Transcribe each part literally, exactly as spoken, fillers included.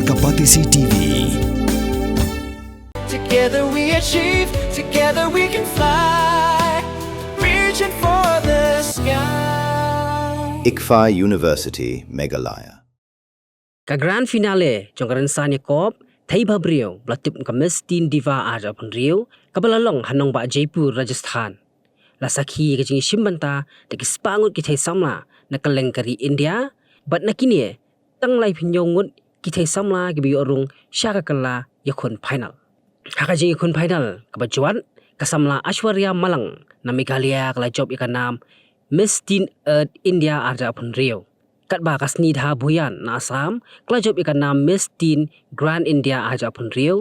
Ka Batesi T V. Together we achieve, together we can fly. Reaching for the sky. ICFAI University, Meghalaya. Ka grand finale jong ka rynsan ïakop thei bhabriew ba la tip ka Miss Teen Diva arhajar arphew hynriew kaba la long ha nongbah Jaipur, Rajasthan, la sakhi ïa ka jingïashim bynta da ki spah ngut ki thei samla na kylleng ka ri India, bad na kine tang laiphew hynñiew ngut ki thei samla kiba ïoh rung sha ka kylla ïakhun final. Ha ka jingïakhun final kaba jwat, ka samla Aishwarya Malang na Meghalaya ka la jop ïa ka nam Miss Teen Earth India arhajar arphew hynriew. Katba ka Snigdha Bhuyan na Assam ka la jop ïa ka nam Miss Teen Grand India arhajar arphew hynriew.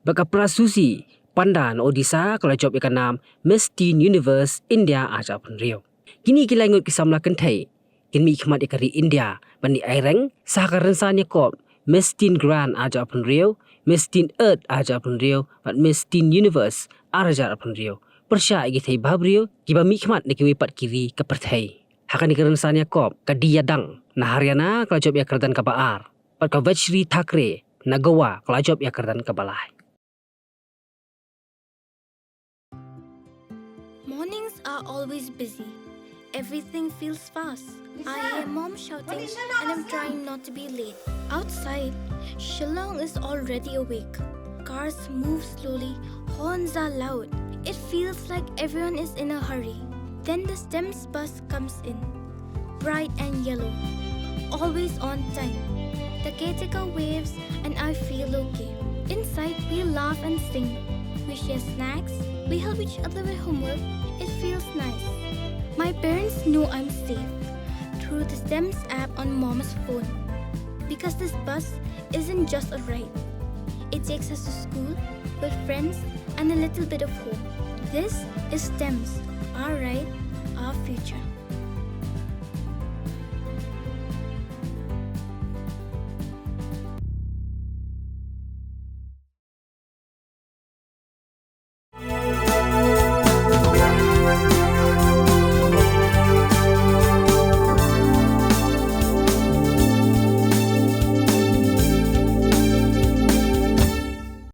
Bad ka Prasusi Panda na Odisha ka la jop ïa ka nam Miss Teen Universe India arhajar arphew hynriew. Kine ki lai ngut ki samla kynthei kin mihkhmat ïa ka ri India ban ïa aireng sha ka rynsan ïakop Miss Teen Grand arhajar arphew hynriew, Miss Teen Earth arhajar arphew hynriew bad Miss Teen Universe arhajar arphew hynriew, pyrshah ïa ki thei bhabriew kiba mihkhmat na kiwei pat ki ri ka pyrthei. Ha kane ka rynsan ïakop, ka Diya Dang na Haryana ka la jop ïa ka kyrdan kaba ar, bad ka Vaishri Thakre na Goa ka la jop ïa ka kyrdan kaba lai. Mornings are always busy. Everything feels fast. I hear mom shouting and I'm trying not to be late. Outside, Shillong is already awake. Cars move slowly, horns are loud. It feels like everyone is in a hurry. Then the STEMS bus comes in, bright and yellow, always on time. The caretaker waves and I feel okay. Inside, we laugh and sing. We share snacks, we help each other with homework. It feels nice. My parents know I'm safe through the STEMS app on mom's phone. Because this bus isn't just a ride, it takes us to school, with friends, and a little bit of home. This is STEMS, our ride, our future.